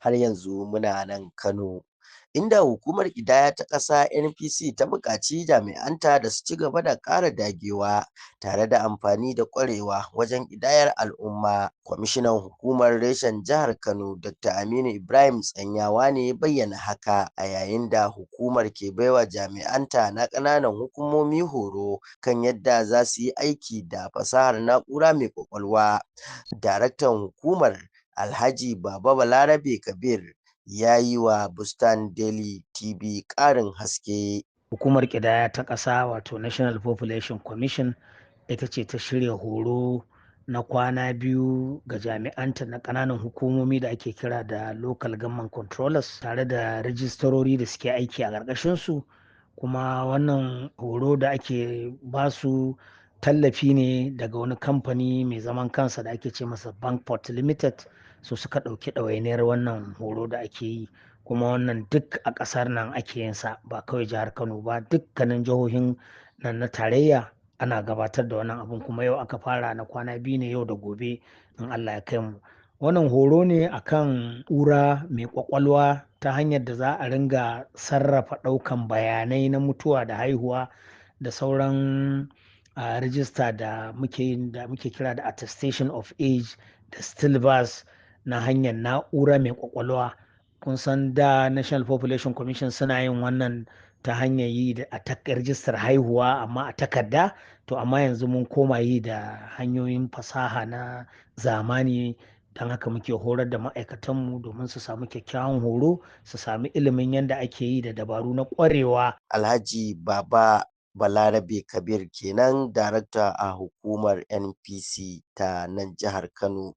Har yanzu muna nan Kano, inda hukumar ƙidaya ta ƙasa NPC ta buƙaci jami'anta da su ci gaba da ƙara dagewa tare da amfani da ƙwarewa wajen ƙidayar al'umma. Kwamishinan hukumar reshen jihar Kano, Dr. Aminu Ibrahim Tsanyawa ne ya bayyana haka a yayin da hukumar ke baiwa jami'anta na ƙananan hukumomi horo kan yadda za su yi aiki da fasahar na'ura mai ƙwaƙwalwa. Daraktan hukumar, Alhaji Baba Balarabe Kabir, ya yi wa Bustan Daily TV ƙarin haske. Hukumar ƙidaya ta ƙasa, wato National Population Commission, ita ce ta shirya horo na kwana 2 ga jami'anta na ƙananan hukumomi da ake kira da local government controllers, tare da rajistarori da suke aiki a ƙarƙashinsu. Kuma wannan horo da ake basu tallafi ne daga wani kamfani mai zaman kansa da ake ce masa Bankport Limited. Su suka ɗauki ɗawainiyar wannan horo da ake yi, kuma wannan duk a ƙasar nan ake yin sa, ba kawai jihar Kano ba, dukkanin jihohin nan na tarayya ana gabatar da wannan abun. Kuma yau aka fara, na kwana 2 ne, yau da gobe in Allah ya kai mu. Wannan horo ne akan ƙura mai ƙwaƙwalwa ta hanyar da za a ringa sarrafa ɗaukan bayanai na mutuwa da haihuwa da sauran a rijista da muke da muke kira da attestation of age da stillbirth na hanyar na'ura mai kwakwalwa. Kun san da National Population Commission suna yin wannan ta hanyar yi da a rijistar haihuwa amma a takarda. To amma yanzu mun koma yi da hanyoyin fasaha na zamani. Don haka muke horar da ma'aikatanmu domin su samu kyakkyawan horo, su sami ilimin yadda ake yi da dabaru na ƙwarewa. Alhaji Baba Balarabe Kabir kenan, darakta a hukumar NPC ta nan jihar Kano.